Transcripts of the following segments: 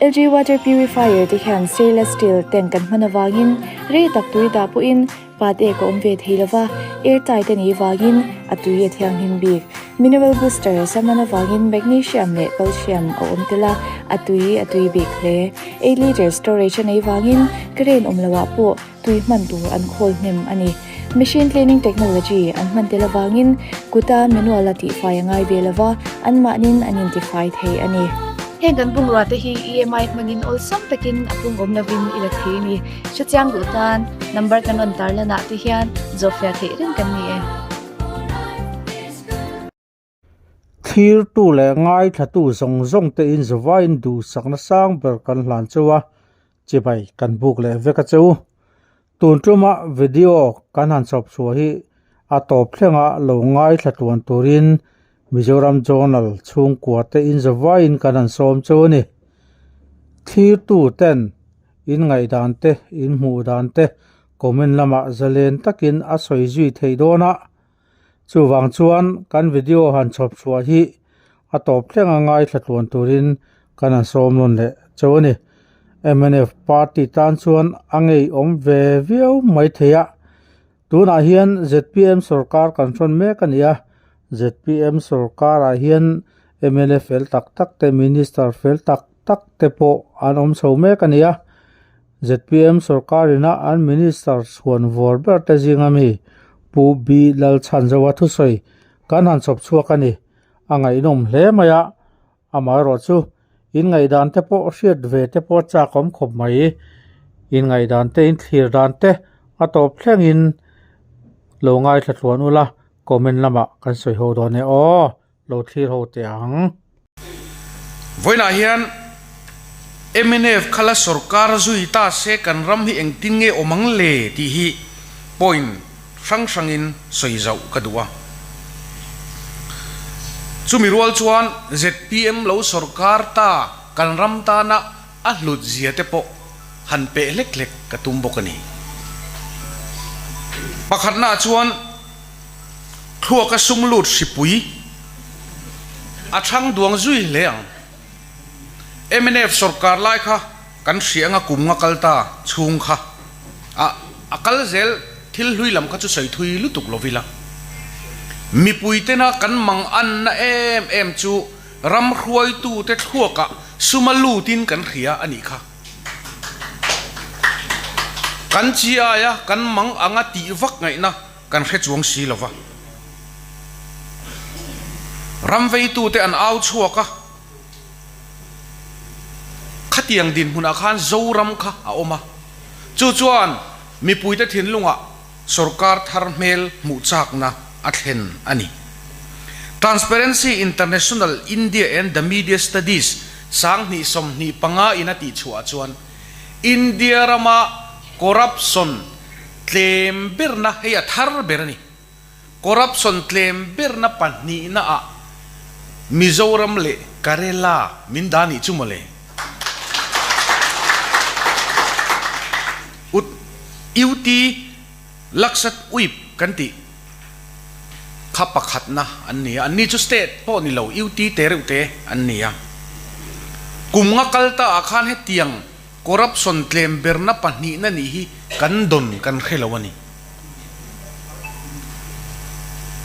LG water purifier te hian stainless steel tank an hman avangin rei tak tui dah pawhin pat ek a awm ve thei lova, air tight a nih vangin a tui a thianghlim bik. Mineral booster a hman avangin magnesium leh calcium a awm tel a, a tui a tui bik hle. 8 litre storage a neih vangin current awm loah pawh tui hman tur an khawl hnem a ni. Machine cleaning technology an hman tel avangin kuta manual a tihfai a ngai ve lova, anmahnin an intifai thei a ni. Heng kan bungrua te hi EMI hmangin awlsam takin a pung awm lovin i la thei a ni. Hrechiang duh tan number kan rawn tarlan ah te hian zawhfiah theih reng kan ni e. Thlirtu leh ngaithlatu zawng zawng te in zavaiin duhsakna sang ber kan hlan cheu a, chibai kan buk leh vek a cheu. Tun tuma video kan han chhawp chhuah hi a tawp thlenga lo ngaithla tluan turin Mizoram Journal chhungkua te in zavaiin kan han sawm cheu a ni. Thlirtu ten in ngaihdan te, in hmuh dan te comment lamah zalen takin a sawi zui theih dawn a. Chuvang chuan kan video han chhawp chhuah hi a tawp thleng a ngaithla tluan turin kan han sawm rawn leh chauh a ni. Mnf party tan chuan a ngeiawm ve viau mai thei a, tunah hian zpm sorkar kan hrawn mek a ni a, zpm sorkarah hian mla fel tak tak te minister fel tak tak te pawh an awm chho mek a ni a. Zpm sorkarina an Minister chhuan vawr ber te zinga mi Pu B Lalchhanzoa thusawi kan han chhawp chhuak a ni. A ngaihnawm hle mai a, amaherawh chu in ngaihdan te pawh hriat ve te pawh a chak awm khawp mai. In ngaihdan te in thlir dan te a tawp thlengin lo ngaithla tluan ula comment lamah kan sawi ho dawn e aw. Lo thlir ho teh ang. Vawiinah hian mnf kha la sorkar zui ta se kan ram hi engtin nge awm ang le tih hi point hrang hrangin sawi zauh ka duh a. Chumi rual chuan zpm lo sorkar ta kan ram tana a hlut zia te pawh han peh hlek hlek ka tum bawk a ni. Pakhatnaah chuan. Thluaka sum lut hripui a thang duang zui hle ang. Mnf sorkar lai kha kan hria anga kum nga kal ta chhung kha a a kal zel thil hlui lam kha chu sawi thui lutuk lo ila. Mipui tena kan mang anna em em chu ram hruaitute thluakah suma lutin kan hria a nih kha. Kan chi aia kan mang anga tih vak ngaihna Kan hre chuang si lo va. Ram veitute an au chhuak a, khatiang dinhmunah khan Zoram kha a awm a. Chu chuan mipuite thinlungah sorkar thar hmel hmuh chakna a thlen a ni. Transparency International India and the Media Studies 2025 in a tihchhuah chuan India rama corruption Tlem berna hei a thar ber a ni. Corruption tlem berna pahnihna ah Mizoram leh Karela min dah nih chu mawle. Ut UT Lakshadweep kan tih kha pakhatna an ni a, anni chu state pawh ni lo UT te reuh te an ni a. Kum nga kal ta ah khan hetiang Corruption tlem berna pahnihna nih hi kan dawn kan hre lo a ni.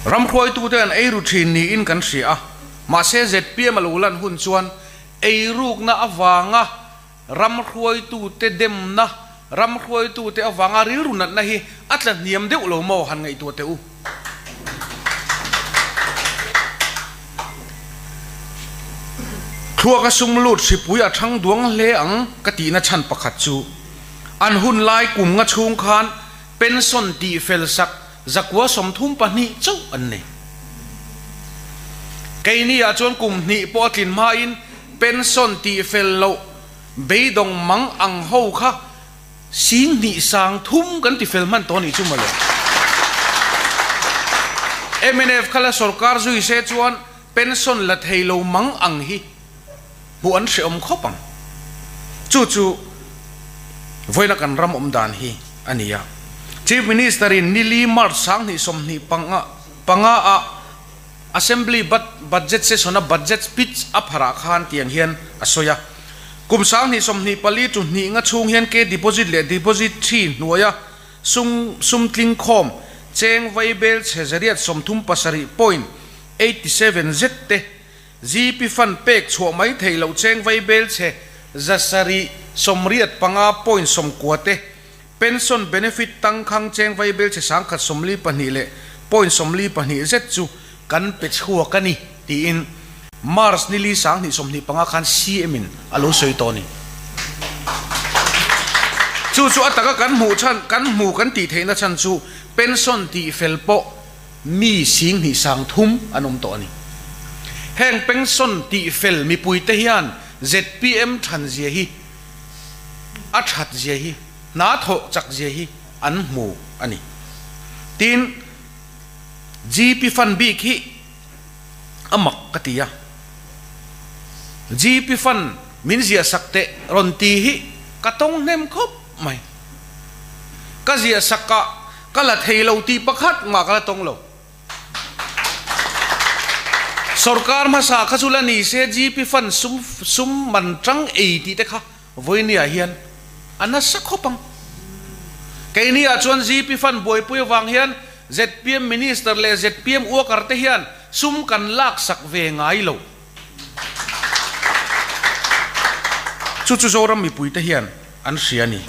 Ram hruaitute an eiru thin niin kan hria a, mahse zpm a lo lan hun chuan eirukna avanga ram hruaitute demna, ram hruaitute avanga rilru natna hi a tla hniam deuh lo maw han ngaihtuah teh u. Thluaka sum lut hripui a thang duang hle ang ka tihna chhan pakhat chu an hun lai kum nga chhung khan pension tih fel sak zakua 32 chauh an nei. Keini ah chuan kum hnih pawh a tlin hmain pension tih fel loh beidawng mang ang ho kha 20 30 kan ti fel hman tawh a nih chu mawle. Mnf kha la sorkar zui se chuan pension la thei lo mang ang hi hmuh an hrehawm khawp ang. Chu chu vawiina kan ram awm dan hi a ni a. Chief Minister in nili March 2025 ah Assembly budget session a budget speech a pharah khan tiang hian a sawi a. Kum 2024 to hnih nga chhung hian K deposit leh deposit thi hnuaia sum sum tling khawm cheng vaibel chhe 837 point 87 zet te GP fund pek chhuah mai thei loh cheng vaibel chhe 785 point 90 te pension benefit tangkhang cheng vaibel chhe 142 leh point 42 zet chu kan pe chhuak a ni tiin March ni li 2025 khan CM in a lo sawi tawh a ni. Chu chu a taka kan hmuh chhan kan hmu kan tih theihna chhan chu pension tih fel pawh mi 23,000 an awm tawh a ni. Heng pension tih fel mipuite hian ZPM than zia hi a that zia hi hna thawh chak zia hi an hmu a ni. Tin, GP fund bik hi a mak ka ti a. GP fund min ziah sak teh rawn ti hi ka tawng hnem khawp mai. Ka ziah sak ah ka la thei lo tih pakhat mah ka la tawng lo. Sorkar hmasa kha chu la ni se GP fund sum sum man tang ei tih te kha vawinia hian a nasa khawp ang. Keini ah chuan GP fund buaipui avang hian ZPM Minister leh ZPM worker te hian sum kan lak sak ve ngai lo. Chu chu Zoram mipui te hian an hria a ni.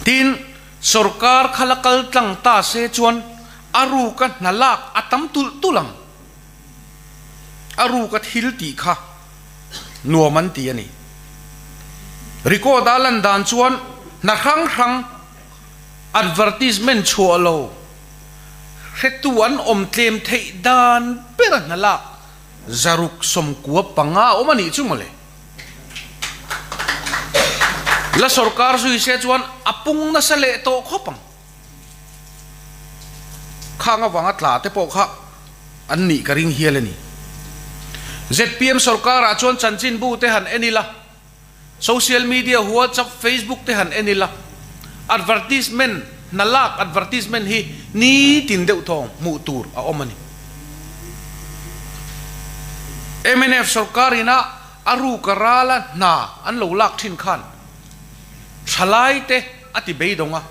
Tin, sorkar kha la kal tlang ta se chuan a ruka hna lak a tam tulh tulh ang. A ruka thil tih kha nuam an ti a ni. Record a lan dan chuan hna hrang hrang advertisement chhuah lo hretu an awm tlem theih dan ber a hna lak 695 awm a nih chu mawle. La sorkar zui se chuan a pung nasa leh tawh khawp ang. Khang avanga tla te pawh kha an nih ka ring hial a ni. ZPM sorkarah chuan chanchinbu te han en ila, social media WhatsApp, Facebook te han en ila, advertisement hna lak advertisement hi nitin deuh thawng hmuh tur a awm a ni. Mnf sorkarina a ruka rala hna an lo lak thin khan thalai te a ti beidawng a,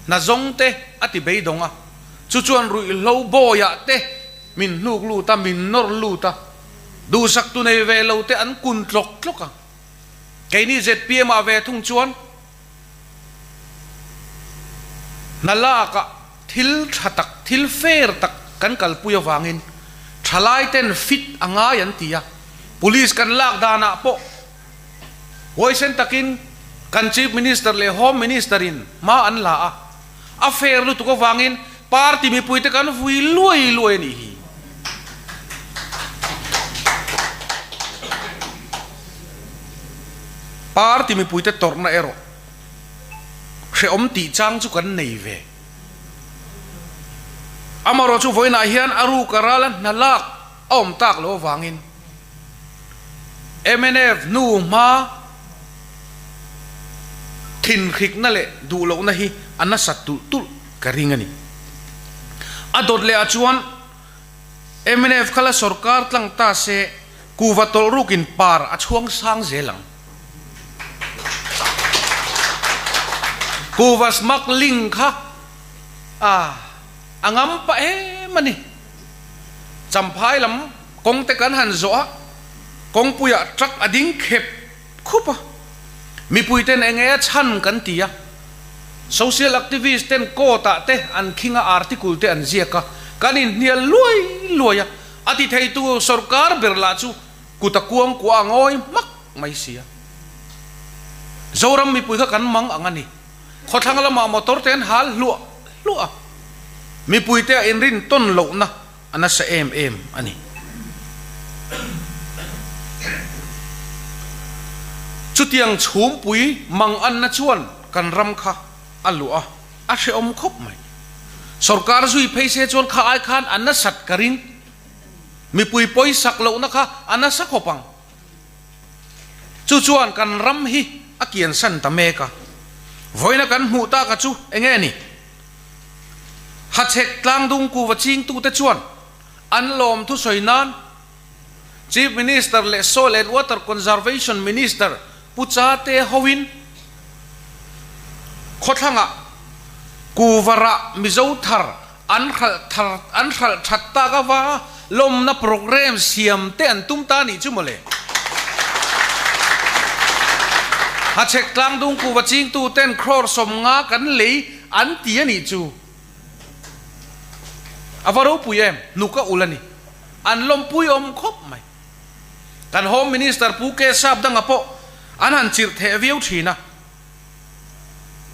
hna zawng te a ti beidawng a, chu chuan ruihhlo bawiah te min hnuk lut a, min nawr lut a, duhsak tu nei ve lo te an kun tlawk tlawk a. Keini ZPM ah ve thung chuan hna lakah thil tha tak, thil fair tak kan kalpui avangin thalai ten fit a ngai an ti a, police kan lak danah pawh huaisen takin kan Chief Minister leh Home Minister in hma an la a, a fair lutuk avangin party mipuite kan vui luai luai a nih hi. Party mipuite tawrhna erawh hrehawm tih chang chu kan nei ve. Amaherawh chu vawiinah hian a ruk a ral a hna lak a awm tak loh avangin mnf hnu hma thinhrikna leh duh lohna hi a nasat tulh tulh ka ring a ni. A dawt leh ah chuan mnf kha la sorkar tlang ta se kuva tawlh rukin par a chhuang sang zel ang. Kuva smuggling kha a a ngam pah em a ni. Champhai lam kawng te kan han zawh a, kawngpuiah truck a ding khep khup a, mipui ten eng nge a chhan kan ti a, social activist ten court ah te an khing a article te an ziak a, kan inhnial luai luai a, a ti theitu sorkar ber lah chu kut a kuang kuah a ngawi hmak mai si a. Zoram mipui kha kan mang ang a ni. Khawthlang lamah motor te an hal hluah hluah a, mipui te a inrin tawn lohna a nasa em em a ni. Chutiang chhumpui mang anna chuan kan ram kha a luah a, a hrehawm khawp mai. Sorkar zui phei se chuan kha ai khan a nasat ka ring. Mipui pawisak lohna kha a nasa khawp ang. Chu chuan kan ram hi a kiansan ta mek a. Vawiina kan hmuh tak a chu eng nge ni? Hachhek tlangdung kuva chingtute chuan an lawm thusawi nan Chief Minister leh Soil and Water Conservation Minister Pu Chate hoin khawthlangah Kuvarah Mizo thar an hralh thar an hralh that tak avanga lawmna programme siam te an tum ta nih chu mawle. Hachhek tlangdung kuva chingtu ten crore 50 kan lei an ti a nih chu. A va ropui em, hnuk a ulh a ni. An lawmpui awm khawp mai. Kan Home Minister Pu K Sap danga pawh an han chirh theh viau thin a.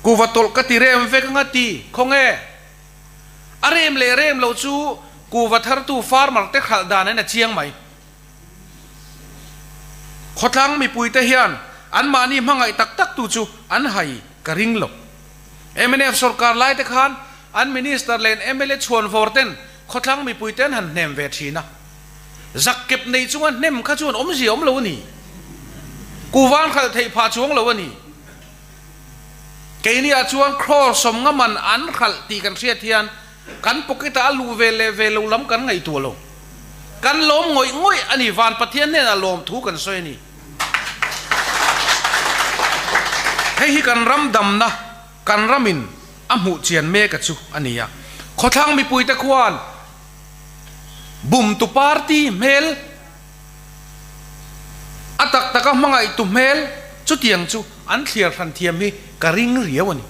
Kuva tawlh ka ti rem vek anga ti, khawnge? A rem leh rem lo chu kuva thartu farmer te khalh dan in a chiang mai. Khawtlang mipuite hian anmahni hmangaih tak tak tu chu an hai ka ring lo. Mnf sorkar lai te khan an minister leh an mla chhuanvawr ten khawthlang mipui te an han hnem ve thin a. Zak kep nei chunga hnem kha chuan awmzia awm lo a ni. Kuvan hralh theih phah chuang lo a ni. Keini ah chuan crore 50 man an hralh tih kan hriat hian kan pocket ah a luh ve leh ve lo lam kan ngaihtuah lo. Kan lawm ngawih ngawih a ni, Van Pathian hnenah lawm thu kan sawi a ni. Hei hi kan ram damna, kan ramin a hmuh chian mek a chu a ni a. Khawthlang mipuite khuan bumtu party hmel, a tak taka hmangaihtu hmel chutiang chu an thliar hran thiam hi ka ring riau a ni.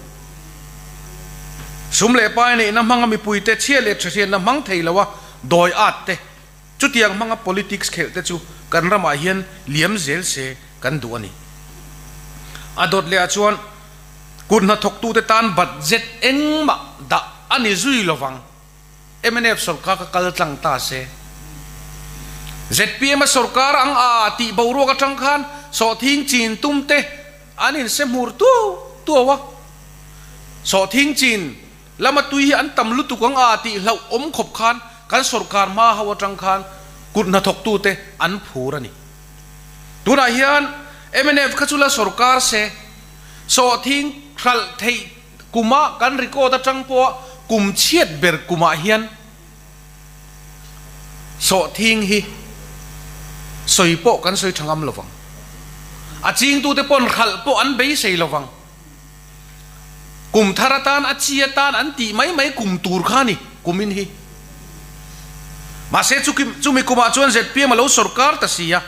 Sum leh pai neihna hmanga mipuite chhia leh thahriatna hmang thei loa dawi at te, Chutiang hmanga politics khelh te chu kan ramah hian liam zel se kan duh a ni. A dawt leh ah chuan kut hnathawktute tan budget engmah dah a ni zui lovang. Mnf sorkar ka kal tlang ta se. Zpm a sorkar ang a tih boruak atang khan sawhthing chin tum te an inse hmur tuau tuau a. Sawhthing chin Lama tui hi an tam lutuk ang a tih hlauh awm khawp khan kan sorkar hma ho atang khan kut hnathawktute an phur a ni. Tunah hian mnf kha chu la sorkar se, sawhthing hralh theih kuma kan record atang pawha kum chhiat ber kumah hian sawhthing hi sawi pawh kan sawi tha ngam lovang. A chingtute pawn hralh pawh an beisei lovang. Kum thar atan a chi atan an tih mai mai kum tur kha a ni, kumin hi. Mahse chu chumi kumah chuan zpm a lo sorkar ta si a.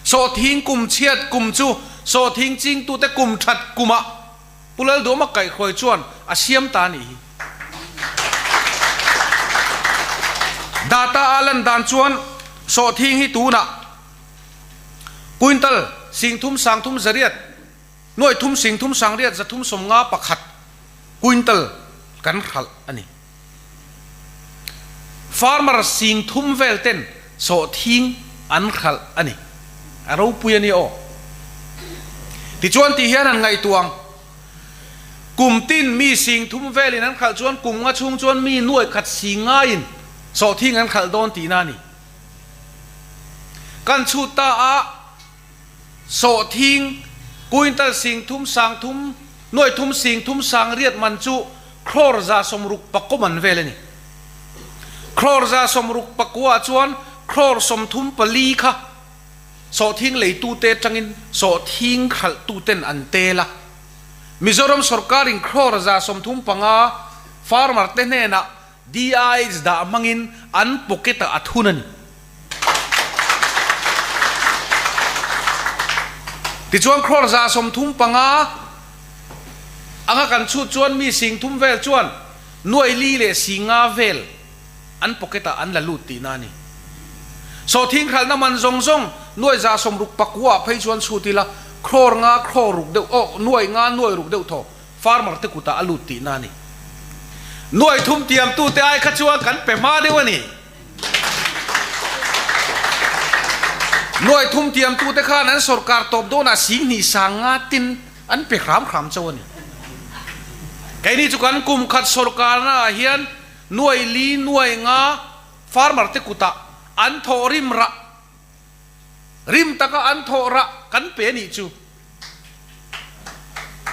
Sawhthing kum chhiat kum chu sawhthing chingtute kum that kumah Pu Lalduama kaihhruai chuan a siam ta a nih hi. Data a lan dan chuan sawhthing hi tunah quintal 30 300 Nuaithum 30 sangriat 350 pakhat quintal kan hralh a ni. Farmer 30 vel ten sawhthing an hralh a ni. A ropui a ni aw. Tichuan tih hian han ngaihtuah ang. Kum tin mi 30 velin an hralh chuan kum nga chhung chuan mi nuaih khat 50 in sawhthing an hralh dawn tihna a ni. Kan chhut ta a. Sawhthing, quintal 30 300, nuaithum 30 sangriat man chu crore 69 man vel a ni. Crore 69 ah chuan crore 34 kha sawhthing leitute atangin sawhthing hralhtuten an tel a. Mizoram sorkarin crore 35 farmer te hnenah DIH dah hmangin an pocket ah a thun a ni. Tichuan crore 35 anga kan chhut chuan mi 30 vel chuan nuai li leh 50 vel an pocket ah an la lut tihna a ni. Sawhthing hralhna man zawng zawng nuai 69 ah phei chuan chhut ila crore nga crore ruk deuh aw nuai nga nuai ruk deuh thaw Farmer te kutah a lut tihna a ni. Nuai thum tiamtute ai kha chuan kan pe hma deuh a ni. Nuai thum tiamtute khan an sorkar tawp dawnah 20 50 tin an pe hram hram chauh a ni. Keini chu kan kum khat sorkarnaah hian nuai li nuai nga farmer te kutah an thawh rim rah rim taka an thawh rah kan pe a nih chu.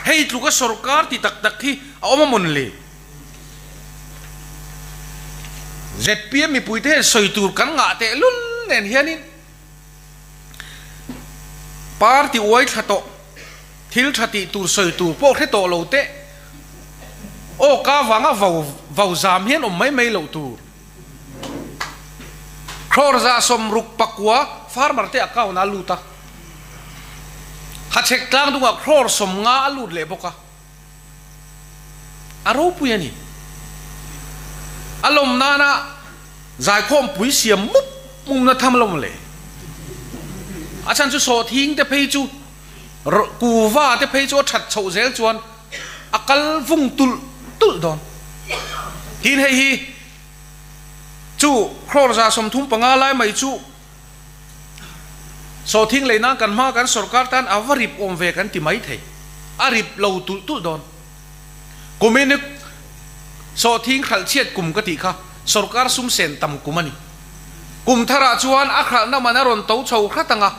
Hei tluka sorkar ti tak tak hi a awm a mawn le? Zpm mipuite hian sawi tur kan ngah teh lul nen hianin. Party uai thla tawh, thil tha tih tur sawi tur pawh hre tawh lo teh. Aw ka vanga vau vau zam hian awm mai mai loh tur. Crore 60 farmer te account ah a lut a. Hachhek tlang dungah crore 50 a lut leh bawk a. A ropui a ni. A lawm nana zaikhawmpui siam mup mumna tham lawm le. A chhan chu sawhthing te phei chu kuva te phei chu a that chhoh zel chuan a kal vung tulh tulh dawn. Tin hei hi chu crore 35 lai mai chu Sawhthing lei nan kan hma kan sorkar tan a va rip awm ve kan ti mai thei. A rip lo tulh tulh dawn. Kumin sawhthing hralh chhiat kum ka tih kha sorkar sum sen tam kum a ni. Kum tharah chuan a hralhna man a rawn to chho hrat ang a,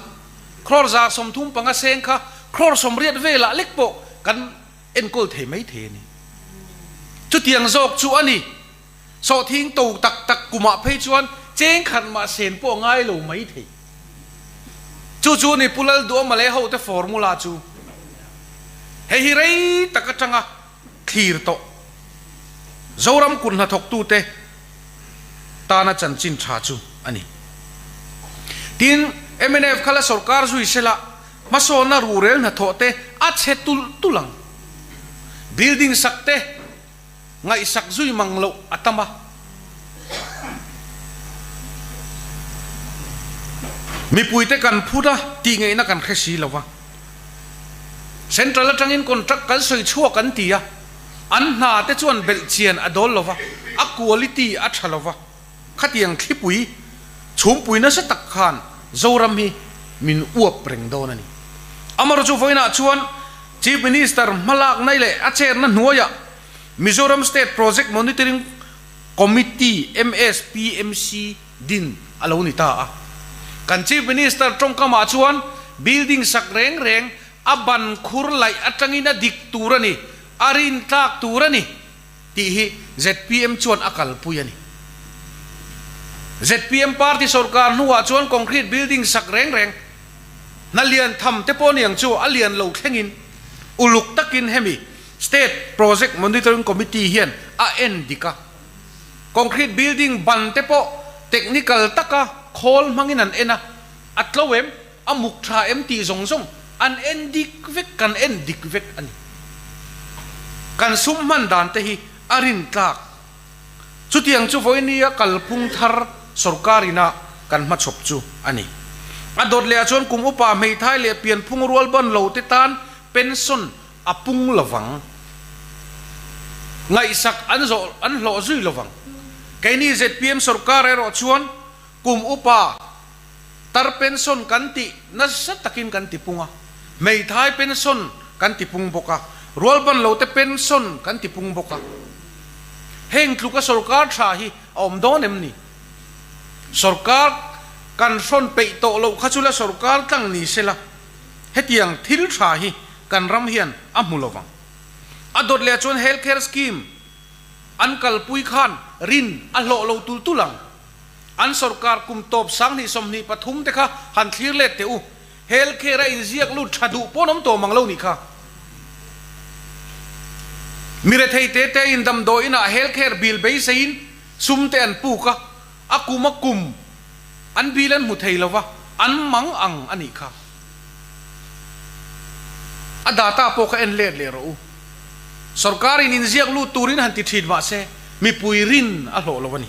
crore 35 seng kha crore 80 velah lek pawh kan enkawl thei mai thei a ni. Chutiang zawk chu a ni. Sawhthing to tak tak kumah phei chuan cheng khat mah sen pawh a ngai lo mai thei. Chu chu ni Pu Lalduhawma leh hote formula chu hei hi rei tak atanga thlir tawh Zoram kut hnathawktute tana chanchin tha chu a ni. Tin, mnf kha la sorkar zui sela hmasawnna rurel hnathawh te a chhe tulh tulh ang. Building sak te Ngaihsak zui mang loh a tam a. Mipuite kan phut a, tih ngaihna kan hre si lo va. Central atangin contract kan sawi chhuak an ti a, an hna te chuan belh chian a dawl lo va, a quality a tha lo va. Khatiang thlipui chhumpui nasa tak khan Zoram hi min uap reng dawn a ni. Amaherawhchu vawiinah chuan Chief Minister hmalakna leh a chetna hnuaiah Mizoram State Project Monitoring Committee, MSPMC, din a lo ni ta a. Kan Chief Minister tawngkamah chuan building sak reng reng a ban khur laih atangin a dik tur a ni, a rintlak tur a ni. Tih hi zpm chuan a kalpui a ni. Zpm party sorkar hnuah chuan concrete building sak reng reng hna lian tham te pawh niang chu a lian lo thlengin uluk takin hemi State Project Monitoring Committee hian a en dik a. Concrete building ban te pawh technical taka khawl hmangin an en a, a tlo em? A muk tha em tih zawng zawng an en dik vek, kan en dik vek a ni. Kan sum hman dan te hi a rin tlak. Chutiang chu vawinia kalphung thar sorkar ina kan hmachhawp chu a ni. A dawt leh ah chuan kum upa hmeithai leh pianphung rual ban lo te tan pension a pung lovang. Ngaihsak an zawh an hlawh zui lovang. Keini zpm sorkar erawh chuan kum upa Tar pension kan tih nasa takin kan ti pung a, hmeithai pension kan ti pung bawk a, rualban lote pension kan ti pung bawk a. Heng tluka sorkar tha hi a awm dawn em ni? Sorkar kan hrawn peih tawh loh kha chu la sorkar tlang ni sela, hetiang thil tha hi kan ram hian a hmu lovang. A dawt leh chuan health care scheme an kalpui khan rin a hlawh lo tul tul ang. An sorkar kum tawp 2023 te kha han thlir let teh u. Health care a inziak lut tha duh pawn awm tawh mang lo nih kha. Mi rethei te te in damdawi inah health care bill beiseiin sum te an puk a, a kum a kum an bill an hmu thei lo va, an mang ang a nih kha. A data pawh kha en let leh rawh u. Sorkar in inziak lut turin han ti thin mahse mipui rin a hlawh lo a ni.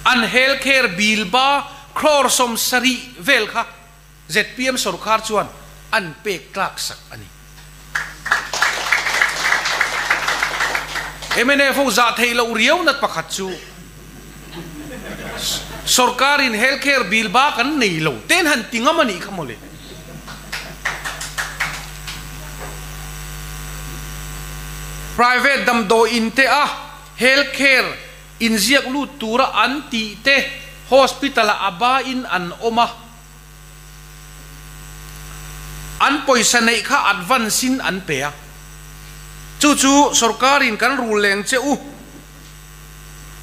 An health care bill ba crore 70 vel kha zpm sorkar chuan an pek tlak sak a ni. Mnf ho zah theih loh riau nat pakhat chu sorkar in health care bill ba kan nei lo ten han ti ngam a nih kha mawle. Private damdawi in te a health care inziak lut tura an tih te hospital ah a ba in an awm a, an pawisa neih kha advance in an pe a, chu chu sorkar in kan rul leng che u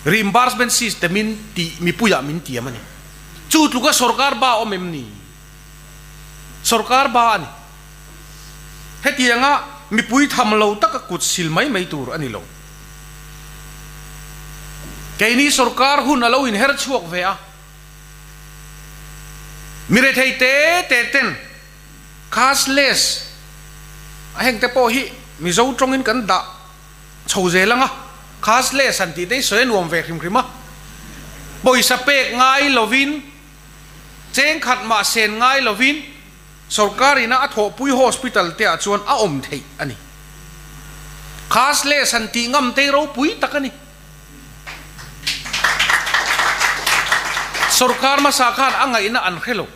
reimbursement system in tih mipuiah min tiam a ni. Chu tluka sorkar ba awm em ni? Sorkar ba a ni. Hetianga mipui tham lo taka kut sil mai mai tur a ni lo. Keini sorkar hun a lo inher chhuak ve a. Mi rethei te te ten cashless a heng te pawh hi Mizo tawngin kan dah chho zel ang a, cashless han tih te hi sawi a nuam ve hrim hrim a. Pawisa pek ngai lovin, cheng khat mah sen ngai lovin sorkar ina a thawhpui hospital te ah chuan a awm theih a ni. Cashless han tih ngam te hi ropui tak a ni. Sorkar hmasa khan a ngaihna an hre lo.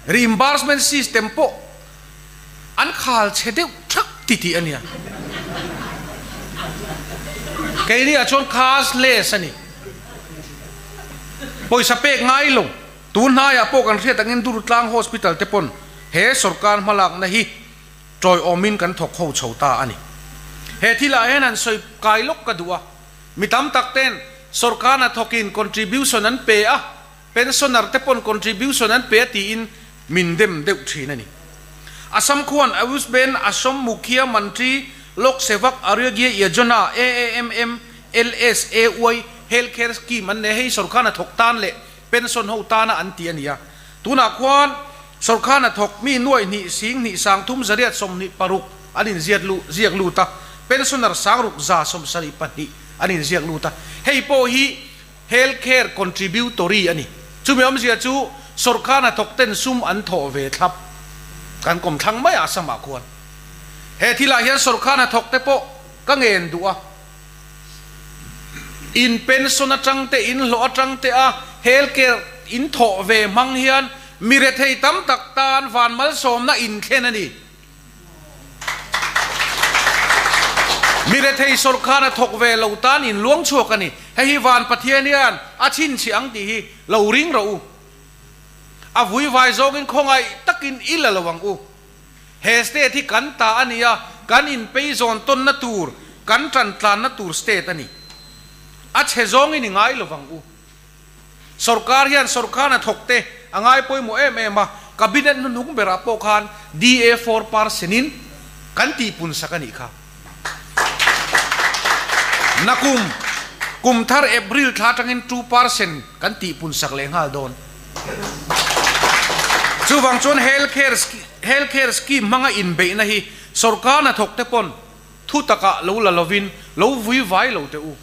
Reimbursement system pawh an khal chhe deuh thak ti tih a nia. Keini ah chuan cashless a ni. Pawisa pek ngai lo. Tun hnaiah pawh kan hriat angin Durtlang Hospital te pawn he sorkar hmalakna hi tawiawmin kan thawk ho chho ta a ni. He thilah hian han sawi kai lawk ka duh a, mi tam tak ten sorkar hnathawkin contribution an pe a, pensioner te pawn contribution an pe a tiin min dem deuh thin a ni. Assam khuan Ayushman Assam Mukhya Mantri Lok Sevak Arogya Yojana, AAMM, LSAY, Health Care Scheme an nei a, hei sorkar hnathawk tan leh Pension ho tana an ti a ni a, tunah khuan sorkar hnathawk mi nuaih hnih sing hnih sang thum zariat 26 an inziat lu ziak lut a, pensioner sangruk 72 an inziak lut a, hei pawh hi health care contributory a ni. Chumi awmzia chu sorkar hnathawk ten sum an thawh ve thlap kan kawm thlang mai a Assam-ah khuan. He thilah hian sorkar hnathawk te pawh ka ngen duh a. In pension atang te, in hlawh atang te a health care in thawh ve hmang hian mi rethei tam tak tan van malsawmna in thlen a ni. Mi rethei sawrkhan a thawk ve lo tan in luang chhuak a ni. Hei hi van Pathian hian a chhinchhiah ang tih hi lo ring rawh u. A vui vai zawngin khawngaih takin i la lo ang u. He state hi kan ta a ni a, kan inpeizawn tawnna tur, kan tantlanna tur state a ni. A chhe zawngin i ngai lovang u. Sorkar hian sorkar hnathawk te a ngai pawimawh em em a, cabinet hnuhnung berah pawh khan DA 4 percent in kan tihpun sak a nih kha. Nakum kum thar April thla atangin 2 percent kan tihpun sak leh nghal dawn. Chuvang chuan health care health care scheme hmanga inbeihna hi sorkar hnathawk te pawn thu takah lo la lovin lo vui vai lo teh u.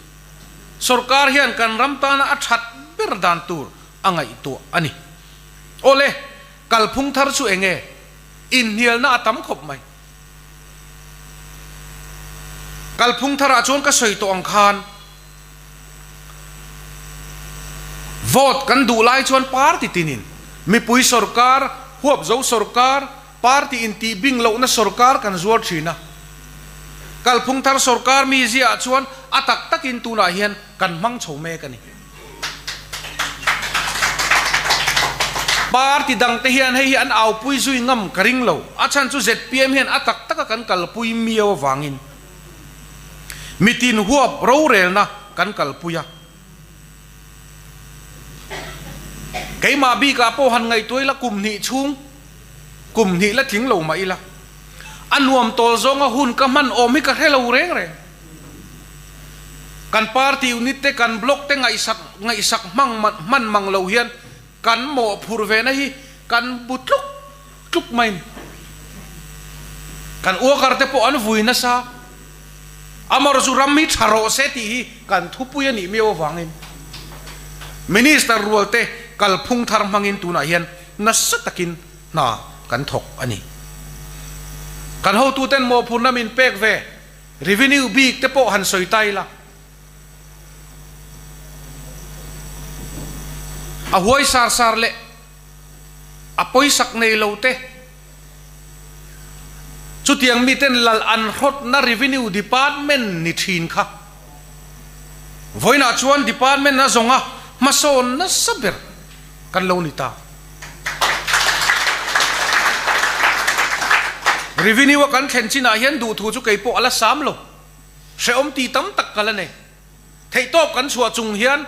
Sorkar hian kan ram tana a that ber dan tur a ngaihtuah a ni. Awle, kalphung thar chu enge? Inhnialna a tam khawp mai. Kalphung tharah chuan ka sawi tawh ang khan vote kan duh lai chuan party tinin mipui sorkar, huapzo sorkar, party intih bing lohna sorkar kan zuar thin a. Kalphung thar sorkar mi ziaah chuan a tak takin tunah hian kan hmang chho mek a ni. Party dangte hian hei hi an aupui zui ngam ka ring lo. A chhan chu zpm hian a tak taka kan kalpui miau avangin mitin huap rorelna kan kalpui a. Keimah bikah pawh han ngaihtuah ila kum hnih chhung, kum hnih la tling lo mah ila, a nuam tawl zawnga hun ka hman awm hi ka hre lo reng reng. Kan party unit te, kan block te ngaihsak ngaihsak hmang hman mang lo hian kan mawhphurh ve na hi kan bu tluk tluk mai ni. Kan worker te pawh an vui nasa. Amar zu ram hi tha rawh se tih hi kan thupui a nih miau avangin Minister rual te kalphung thar hmangin tunah hian nasa takin hna kan thawk a ni. Kan hotuten mawhphurhna min pek ve. Revenue bik te pawh han sawi ta ila, a huai sar sar leh a pawisak nei lo te, chutiang miten lal an hrawtna Revenue Department ni thin kha vawiinah chuan Department a zawnga hmasawn nasa ber kan lo ni ta. Revenue a kan thlen chinah hian duhthu chu kei pawh a la sam lo. Hrehawm ti tam tak ka la nei. Theihtawp kan chhuah chung hian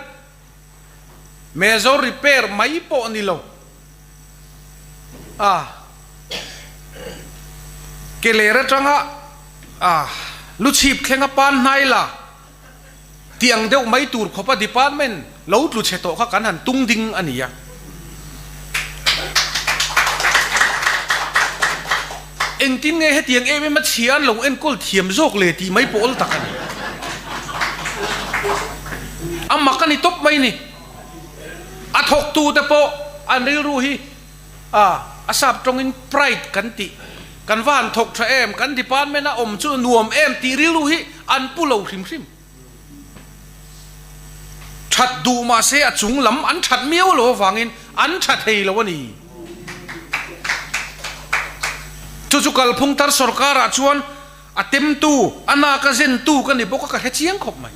Major repair mai pawh ni lo. A. Keler atanga a luchhip thlenga pan hnai la tih ang deuh mai tur khawpa department lo tlu chhe tawh kha kan han tung ding a ni a. Engtin nge hetiang em em a chhia an lo enkawl thiam zawk le tih mai pawh awl tak a ni. A mak a ni tawp mai ni. A thawktute pawh an rilru hi a a sap tawngin pride kan tih, kan va han thawk tha em, kan department a awm chu nuam em tih rilru hi an pu lo hrim hrim. That duh mahse a chung lam an that miau lo avangin an tha thei lo a ni. Chu chu kalphung tar sorkarah chuan a temtu, a nak a zentu ka ni bawk a, ka hre chiang khawp mai.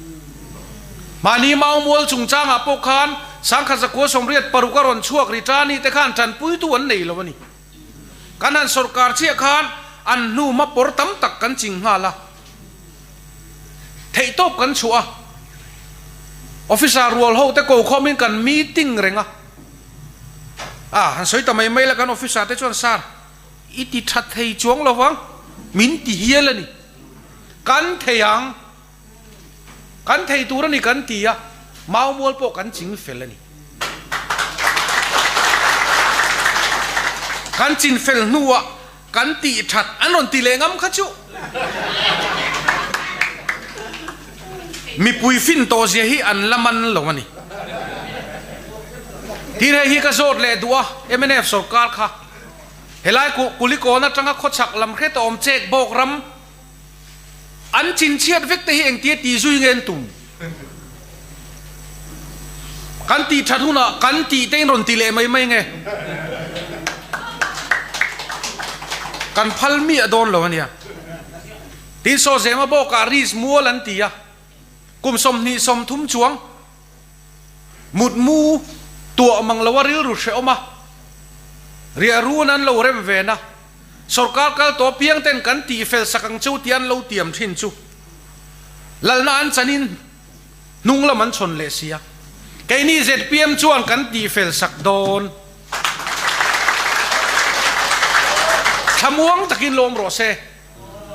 Mahni Maumual chungchangah pawh khan Sangkhat zakua 86 a rawn chhuak ri tani te khan tanpuitu an nei lo a ni. Kan han sorkar chiah khan an hnu hma pawr tam tak kan ching nghal a, theihtawp kan chhuah a, officer rual ho te ko khawmin kan meeting reng a, a han sawi ta mai mai la kan officer te chuan sir i ti tha thei chuang lo vang, min ti hial a ni, kan thei ang, kan thei tur a ni kan ti a, Maumual pawh kan ching fel a ni. Kan chin fel hnuah kan tih that an rawn ti leh ngam kha chu. Mipui fin tawh zia hi an la man lo a ni. Tin hei hi ka zawt leh duh a, mnf sorkar kha helai Kulikawn atanga khawchhak lam hret a awm chek bawk ram An chinchhiat vek te hi engtia ti zui nge an tum? Kan tih that hunah kan tih te in rawn ti leh mai mai nge? Kan phal miah dawn lo ania. Tin saw Zema bawkah Riz mual an ti a, kum 20 30 chuang mutmu tuah mang loa rilru hrehawm a, riah run an lo rem ven a. Sorkar kal tawh piang ten kan tih fel sak ang chu tih an lo tiam thin chu lalna an chanin hnung lam an chhawn leh si a, keini zpm chuan kan tih fel sak dawn. Thlamuang takin lawm rawh se,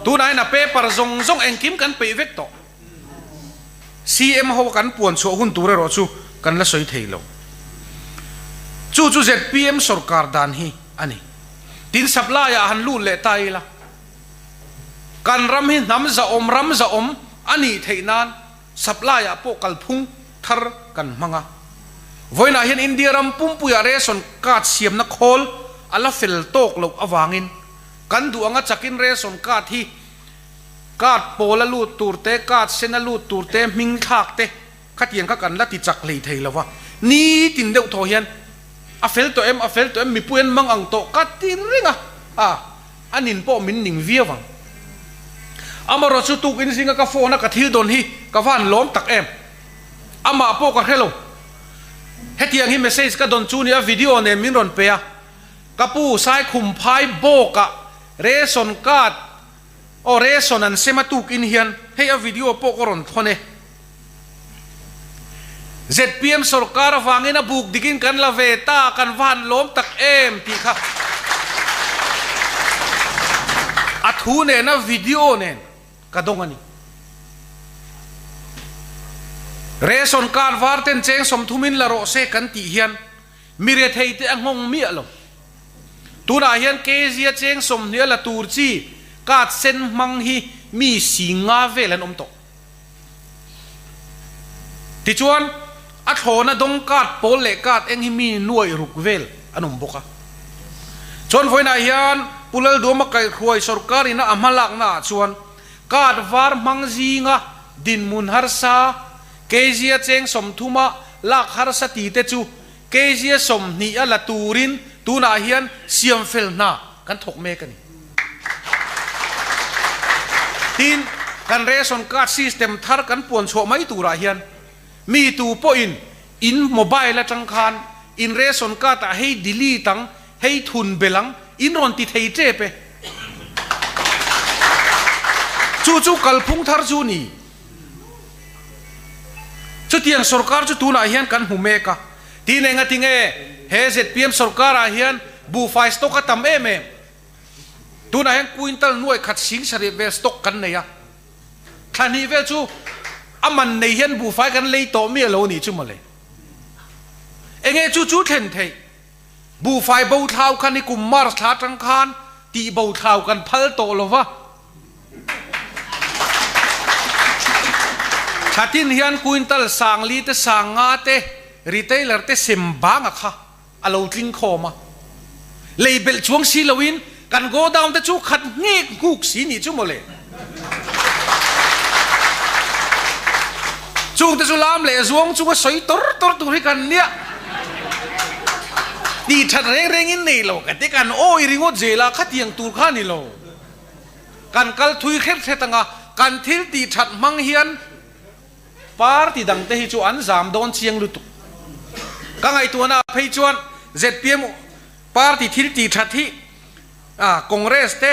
tunah hian a paper zawng zawng engkim kan peih vek tawh. CM ho kan puan chhuah hun tur erawh chu kan la sawi thei lo. Chu chu zpm sorkar dan hi a ni. Tin supply-ah han lut leh ta ila, kan ram hi hnam zahawm ram zahawm a nih theih nan supply-ah pawh kalphung thar kan hmang a. Vawiinah hian India ram pumpuiah ration card siamna khawl a la fel tawk loh avangin kan duh anga chakin ration card hi Card pawl a lut tur te, card sen a lut tur te, hming thlak te khatiang kha kan la ti chak hlei thei lo va. Nitin deuh thaw hian a fel tawh em, a fel tawh em, mipui an mang ang tawh ka ti reng a, a, a nin pawh min ning viau ang. Amarawh chu tukin zinga ka phone a ka thil dawn hi ka van lawm tak em. Amah pawh ka hre lo. Hetiang hi message ka dawn chu nia video nen min rawn pe a, ka pu Saikhumphai bawkah ration card Aw ration an sem a tukin hian hei a video pawh ka rawn thawn e. Zpm sorkar avangin a buk dikin kan la ve ta kan va han lawm tak em tih kha a thu nen a video nen ka dawng a ni. Ration card var ten cheng 30 in la rawh se kan tih hian mi rethei te a nghawng miah lo. Tunah hian Kezia cheng 20 la tur chi card sen hmang hi mi 50 vel an awm tawh. Tichuan, a thlawna dawng card pawl leh card eng hi mi 600 vel an awm bawk a. Chuan vawiinah hian Pu Lalduama kaihhruai sorkar ina a hmalakna ah chuan card var hmang zinga dinhmun harsa Kezia cheng 30 a lak harsa ti te chu Kezia 20 a la turin tunah hian siam fel hna kan thawk mek a ni. Tin, kan ration card system thar kan puan chhuah mai turah hian mi tu pawhin in mobile atang khan in ration card ah hei delete ang, hei thun belh ang, in rawn ti thei tep e. Chu chu kalphung thar chu ni. Chutiang sorkar chu tunah hian kan hmu mek a, tin eng a ti nge he zpm sorkarah hian buhfai stock a tam em em? Tunah hian quintal nuai khat sing sarih vel stock kan nei a, thla hnih vel chu a man nei hian buhfai kan lei tawh miah lo a nih chu mawle. Enge chu chu thlen theih? Buhfai bo thlau kha ni kum March thla atang khan tih bo thlau kan phal tawh lo va. Thla tin hian quintal sangli te sanga te retailer te sem banga kha a lo tling khawm a. Lei belh chuang si loin kan godown te chu khat nghek nghuk si nih chu mawle. Chung te chu lam leh zuang chunga sawi tor tor tur hi kan nia. Tih that reng reng in nei lo ka ti kan awi ringawt zel a khatiang tur kha ni lo. Kan kal thui hret hret anga kan thil tih that hmang hian Party dang te hi chu an zam dawn chiang lutuk. Ka ngaihtuahna ah phei chuan zpm party thil tih that hi Congress te,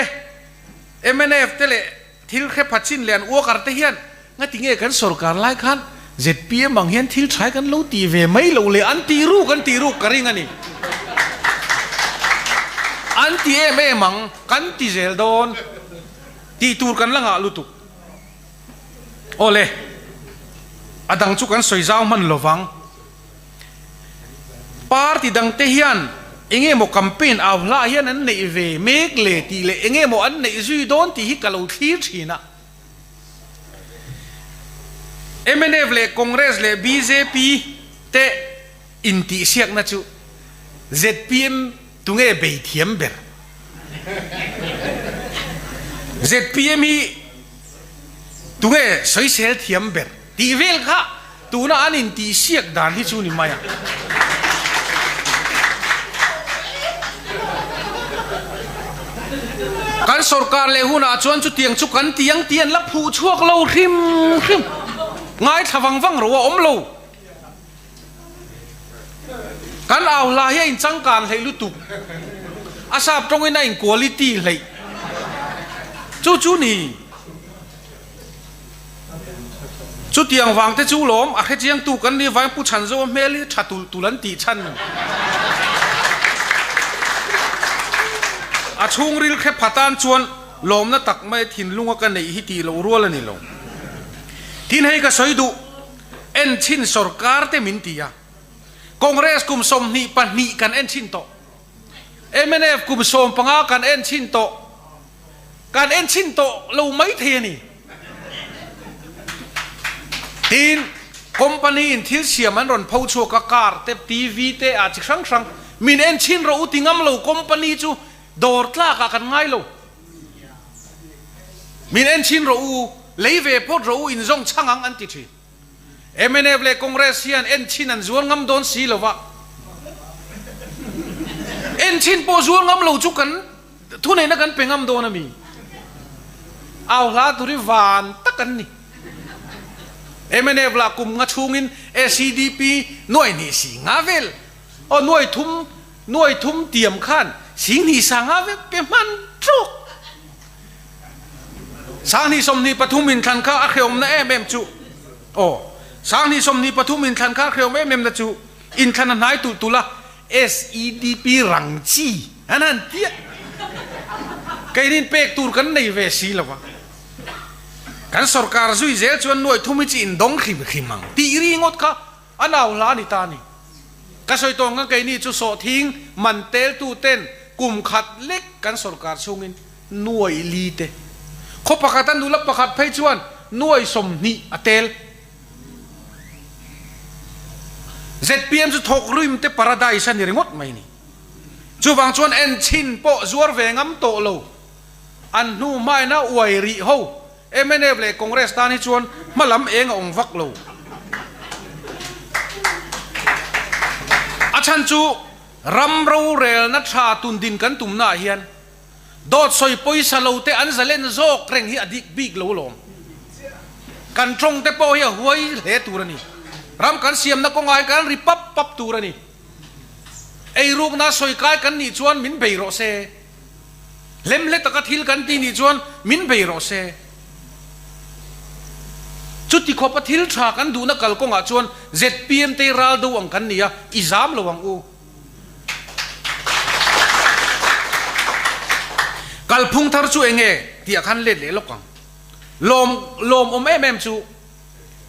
mnf te leh thil hre pha chin leh an worker te hian ngati nge kan sorkar lai khan zpm ang hian thil tha hi kan lo tih ve mai loh leh an tih ruk an tih ruk ka ring a ni. An ti em em ang, kan ti zel dawn tih tur kan la ngah lutuk. Awle, a dang chu kan sawi zau hman lovang. Party dangte hian enge maw campaign au hlah hian an neih ve mek le tih leh enge maw an neih zui dawn tih hi ka lo thlir thin a. Mnf leh Congress leh bjp te intihsiakna chu zpm Tunge bei thiam ber? Zpm hi tunge sawisel thiam ber tih vel kha tuna an intihsiak dan hi chu ni mai a. Kan sorkar leh hunah chuan chutiang chu kan ti ang tih an la phuh chhuak lo hrim hrim. Ngaithla vang vang ro a awm lo. Kan au hla hi a inchangkan hleih lutuk, a sap tawngin a in quality hleih chu chu ni. Chutiang vang te chu lawm a hrechiangtu kan ni vang Pu Chhanzo hmel hi tha tulh tulh an tih chhan. A chhungril khe pha tan chuan lawmna tak mai thinlunga ka neih hi tih loh rual a ni lo. Tin hei ka sawi duh. En chhin sorkar te min ti a, Congress kum 22 kan en chhin tawh, mnf kum 15 kan en chhin tawh, kan en chhin tawh lo mai thei a ni. Tin, company in thil siam an rawn pho chhuak a, car te, TV te ah chi hrang hrang min en chhin rawh u ti ngam lo company chu dawr tlak ah kan ngai lo. Min en chhin rawh u, lei ve phawt rawh u, inzawng chhang ang an ti thin. Mnf leh Congress hian en chhin an zuar ngam dawn si lo va. En chhin pawh zuar ngam lo chu kan thuneihna kan pe ngam dawn a mi? Au hla tur hi van tak an ni. Mnf lah kum nga chhungin SEDP nuai hnih si nga vel aw nuai thum Nuai thum tiam khan singhnih sanga vek pe hman ṭawk. 2023 inthlan kha a hreawmna em em chu aw 2023 inthlan kha a hreawm em em na chu inthlan a hnai tulh tulh a SEDP rang chi an han tia keinin pek tur kan nei ve si lo va kan sorkar zui zel chuan nuai thum hi chi indawng hrim hrim ang tih ri ngawt kha A nau hla a ni ta a ni. Ka sawi tawh ang keini chu sawhthing man teltu ten kum khat lek kan sorkar chhungin nuai li te. Khaw pakhat a nula pakhat phei chuan nuai 20 a tel. Zpm chu thawk rim te paradise a ni ringawt mai ni. Chuvang chuan enchhin pawh zuar ve ngam tawh lo. An hnu hmaina uai rih ho Mnf leh Congress tan hi chuan hma lam eng a awm vak lo. A chhan chu ram rorelna tha tun din kan tumnaah hian dawt sawi pawisa lo te an zalen zawk reng hi a dik bik lo lawm. Kan tawng te pawh hi a huai hle tur a ni. Ram kan siamna kawngah hian kan ri pap pap tur a ni. Eirukna sawi kai kan nih chuan min bei rawh se. Hlemhle taka thil kan tih nih chuan min bei rawh se. Chuti khawpa thil tha kan duhna kalkawngah chuan zpm te ral do ang kan ni a, i zam lo ang u. Kalphung thar chu enge tih ah khan let leh lawk ang. Lawm lawmawm em em chu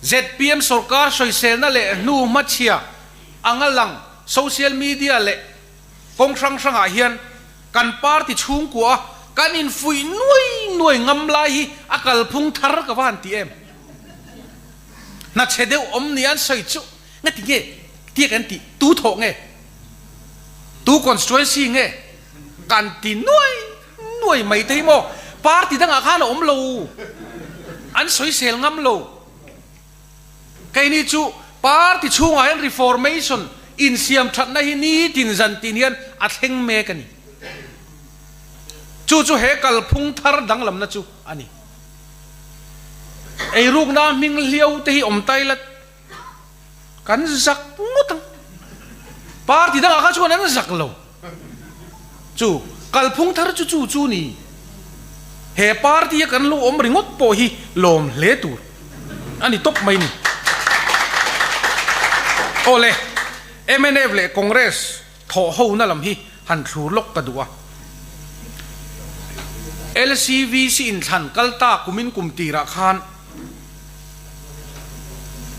zpm sorkar sawiselna leh hnu hmachhia anga lang social media leh kawng hrang hrangah hian kan party chhungkua a kan infuih nuai nuai ngam lai hi a kalphung thar ka va han ti em. Hna chhe deuh awm nia an sawi chu ngati nge tia kan tih tu thawh nge tu constituency nge kan ti nuai nuai mai te hi maw party dangah khan a awm lo an sawisel ngam lo. Keini chu party chhungah hian reformation insiam thatna hi nitin zan tin hian a thleng mek a ni. Chu chu he kalphung thar danglamna chu a ni. Eirukna hming hliau te hi awm tai la kan zak ngawt ang. Party dangah kha chuan an zak lo. Chu kalphung thar chu chu chu ni. He party a kan lo awm ringawt pawh hi lawm hle tur a ni tawp mai ni. Aw le, mnf leh Congress thawh hona lam hi han thlur lawk ka duh a. LCVC inthlan kal ta kumin kum tirah khan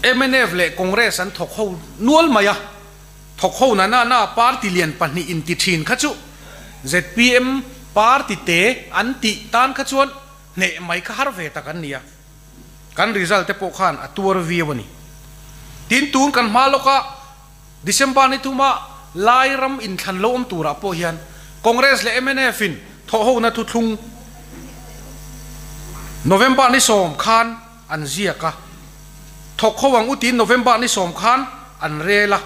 mnf leh Congress an thawk ho nual mai a. Thawk ho na na na party lian pahnih in ti thin kha chu zpm party te an tih tan kha chuan hneh mai kha har ve tak an ni a, kan result te pawh khan a tuar viau a ni. Tin tun kan hma lawka December ni thuma Lai ram inthlan lo awm turah pawh hian Congress leh mnf in thawh ho na thuthlung November ni sawm khan an ziak a, thawk ho ang utiin November ni sawm khan an rel a,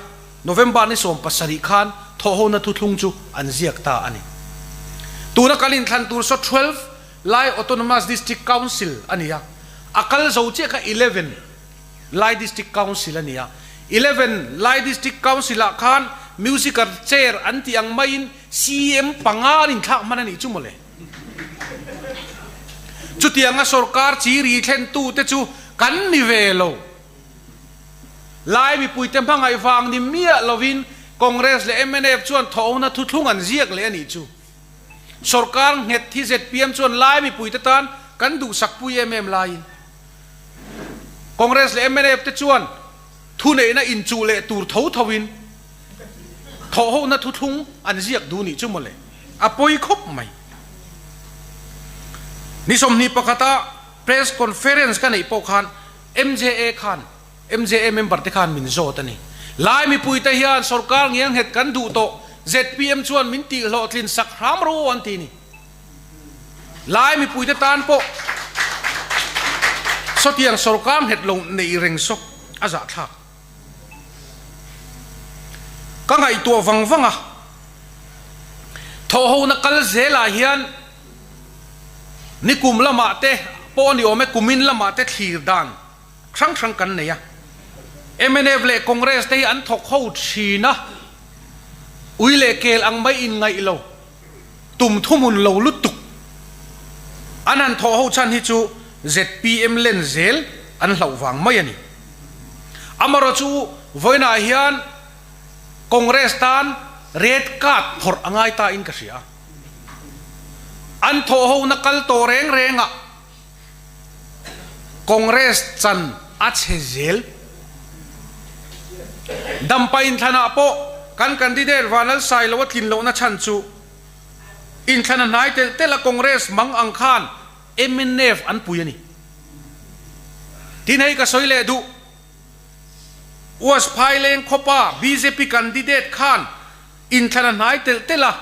November ni 17 khan thawhhona thuthlung chu an ziak ta a ni. Tuna kan inthlan tur saw 12 Lai Autonomous District Council a ni a, a kal zo chiah kha 11 Lai District Council a ni a, 11 Lai District Council ah khan Musical Chair an tih ang maiin CM panga an inthlak hman a nih chu mawle. Chutianga sorkar chi ri thlentute chu kan ni ve lo. Lai mipuite hmangaih vang ni miah lovin Congress leh mnf chuan thawhna thuthlung an ziak leh a nih chu. Sorkar nghet hi zpm chuan Lai mipuite tan kan duhsakpui em em laiin Congress leh mnf te chuan thuneihna inchuh leh tur tho thoin thawhhona thuthlung an ziak duh nih chu mawle, a pawi khawp mai. Ni 21 a press conference ka neih pawh khan MJA khan, MJA member te khan min zawt a ni. Lai mipuite hian sorkar ngianghet kan duh tawh, zpm chuan min tih hlawhtlin sak hram ro an ti ni. Lai mipuite tan pawh sawtiang sorkar nghet lo neih reng saw a zahthlak. Ka ngaihtuah vang vang a, thawhhona kal zelah hian nikum lamah te pawh a ni awm e, kumin lamah te thlir dan hrang hrang kan nei a. Mnf leh Congress te hi an thawk ho thin a, ui leh kel ang mai inngaih lo. Tum thuhmun lo lutuk an han thawh ho chhan hi chu zpm len zel an hlauh vang mai a ni. Amarawh chu vawiinah hian Congress tan red card phawrh a ngai ta in ka hria. An thawh ho na kal tawh reng reng ah Congress chan a chhe zel. Dampa inthlanah pawh kan candidate Vanlalsai lo a tlin lohna chhan chu inthlan a hnai telh telh a Congress mang ang khan mnf an pui a ni. Tin hei ka sawi leh duh. Uas Phaileng khawpa bjp candidate khan inthlan a hnai telh telh a.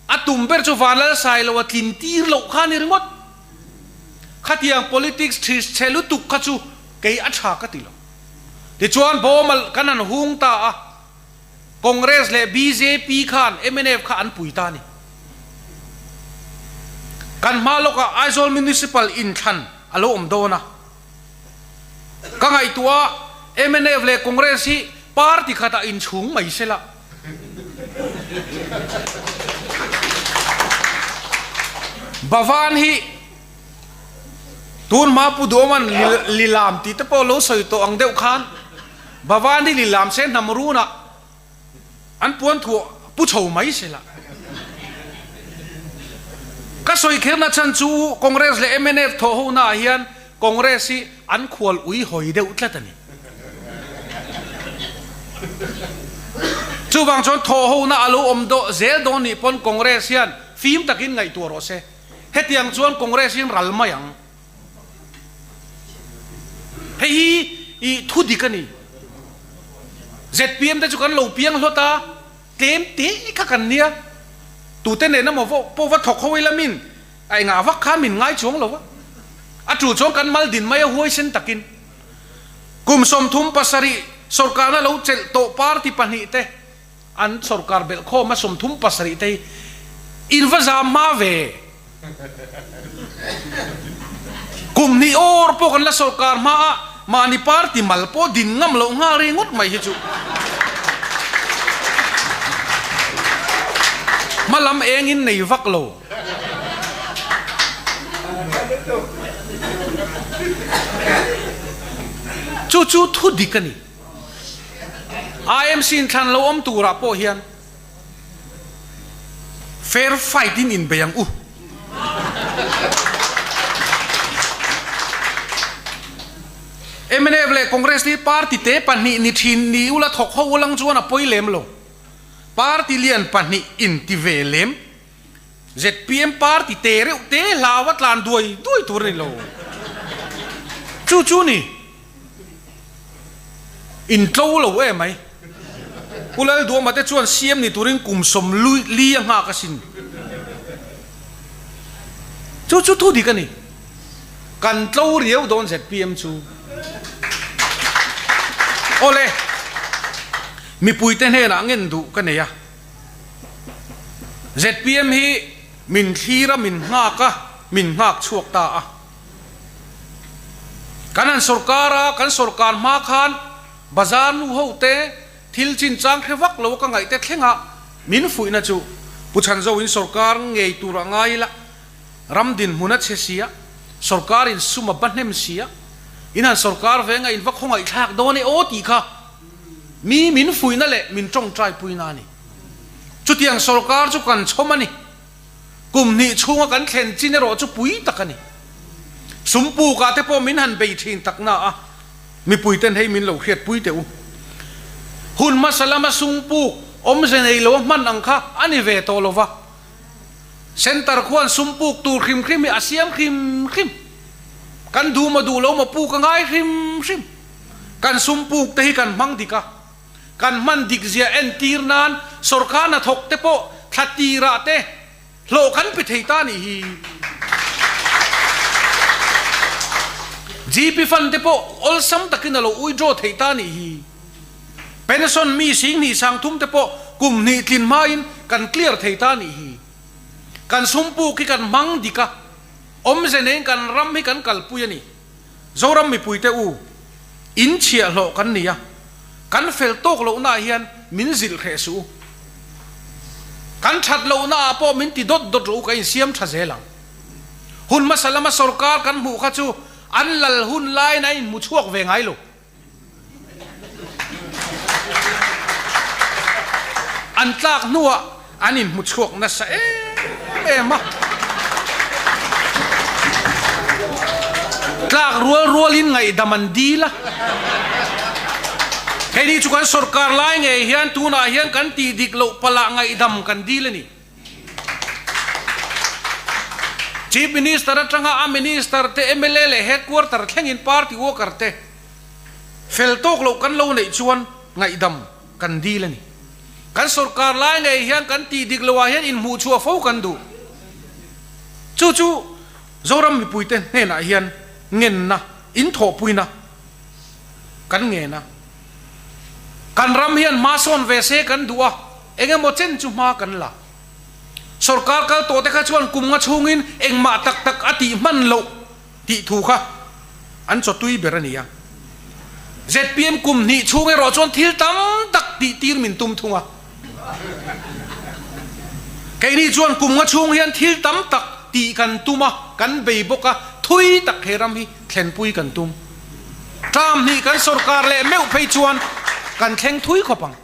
A tum ber chu Vanlalsai lo a tlin tir loh kha a ni ringawt. Khatiang politics this chhe lutuk kha chu kei a tha ka ti lo. Tichuan bawm kan han hung ta a, Congress leh bjp khan mnf kha an pui ta a ni. Kan hma lawkah Aizawl Municipal inthlan a lo awm dawn a. Ka ngaihtuah a, mnf leh Congress hi party khatah inchhung mai se la. Bhavan hi tun hma Pu Duhawman lilam tih te pawh lo sawi tawh ang deuh khan Bhavan hi lilam se hnam runah an puan thuah pu chho mai se la. Ka sawi kherna chhan chu Congress leh mnf thawh ho naah hian Congress hi an khual ui hawi deuh tlat a ni. Chuvang chuan thawh ho na a lo awm dawh zel dawn nih pawn Congress hian fim takin ngaihtuah rawh se. Hetiang chuan Congress hian ral mai ang. Hei hi i thu dik a ni. Zpm te chu kan lo piang hlawt a, tlem te kha kan nia. Tute nen emaw pawh va thawk ho ila min a engah vak khan min ngai chuang lo va. A tul chuan kan mal din mai a huaisen takin. Kum 37 sorkarna lo chelh tawh party pahnihte an sorkar belh khawm a 37 te hi in va zam hma ve. Kum hnih awr pawh kan la sorkar hma a mahni party mal pawh din ngam loh nghal ri ngawt mai hi chu hma lam engin nei vak lo. Chu chu thu dik a ni. IMC in thlan lo awm turah pawh hian fair fight in inbei ang u. Mnf leh Congress hi party te pahnih ni thin ni ula thawk ho ulang chuan a pawi lem lo. Party lian pahnih inti ve lem. Zpm party te reuh te hlau a tlan duai duai tur a ni lo. Chu chu ni. In tlo lo em mai. Pu Lalduama te chuan siam ni turin kum sawm li a nghak asin. Chu chu thu dik a ni. Kan tlo riau dawn zpm chu. Awle, mipuite hnenah ngen duh ka nei a. Zpm hi min thlir a, min nghak a, min nghak chhuak ta a. Kan han sorkar a, kan sorkar hma khan bazar nu ho te thil chinchang hre vak lo ka ngaih te thleng a, min fuihna chu Pu Chhanzo in sorkar ngei tur a ngai ila, ram dinhmun a chhe sia, sorkar in sum a ba hnem sia, in han sorkar ve nga in va khawngaih thlak dawn e aw tih kha mi min fuihna leh min tawngtai puina a ni. Chutiang sorkar chu kan chhawm a ni. Kum hnih chhunga kan thlen chin erawh chu pui tak a ni. Sum pukah te pawh min han bei thin tak na a, mipuiten hei min lo hriat pui teh u. Hun hmasa lama sum puk awmze nei lo a hman ang kha a ni ve tawh lo va. Centre khuan sum puk tur hrim hrim hi a siam hrim hrim. Kan duh maw duh lo maw puk a ngai hrim hrim. Kan sum puk te hi kan hmang dik a. Kan hman dik zia entir nan sorkar hnathawk te pawh thla tirah te hlawh kan pe thei ta nih hi. GP fund te pawh awlsam takin a lo withdraw theih ta nih hi. Pension mi 20 30 te pawh kum hnih tlin hmain kan clear thei ta nih hi. Kan sum puk hi kan hmang dik a, awmze neiin kan ram hi kan kalpui a ni. Zoram mipuite u, in chhiahhlawh kan ni a, kan fel tawk lohnaah hian min zilh hreh suh u. Kan that lohnaah pawh min ti dawt dawt rawh u, ka insiam tha zel ang. Hun hmasa lama sorkar kan hmuh kha chu an lal hun laiin a inhmu chhuak ve ngai lo. An tlak hnuah an inhmu chhuak nasa em em a. Tlak rual rualin ngaihdam an dil a. Keini chu kan sorkar lai ngei hian tunah hian kan tih dik loh palah ngaihdam kan dil a ni. Chief Minister atanga a Minister te, mla leh Headquarter thlengin party worker te fel tawk loh kan lo neih chuan ngaihdam kan dil a ni. Kan sorkar lai ngei hian kan tih dik loh ah hian inhmuh chhuah fo kan duh. Chu chu Zoram mipuite hnenah hian ngenna, inthawhpuina kan ngen a. Kan ram hian hma sawn ve se kan duh a, eng emaw chen chu hma kan la. Sorkar kal tawh te kha chuan kum nga chhungin engmah tak tak a tih hman loh tih thu kha an chawtui ber a ni a. Zpm kum hnih chhung erawh chuan thil tam tak tih tir min tum thung a. Keini chuan kum nga chhung hian thil tam tak tih kan tum a, kan bei bawk a, thui tak he ram hi thlenpui kan tum. Term hnih kan sorkar leh meuh phei chuan kan thleng thui khawp ang.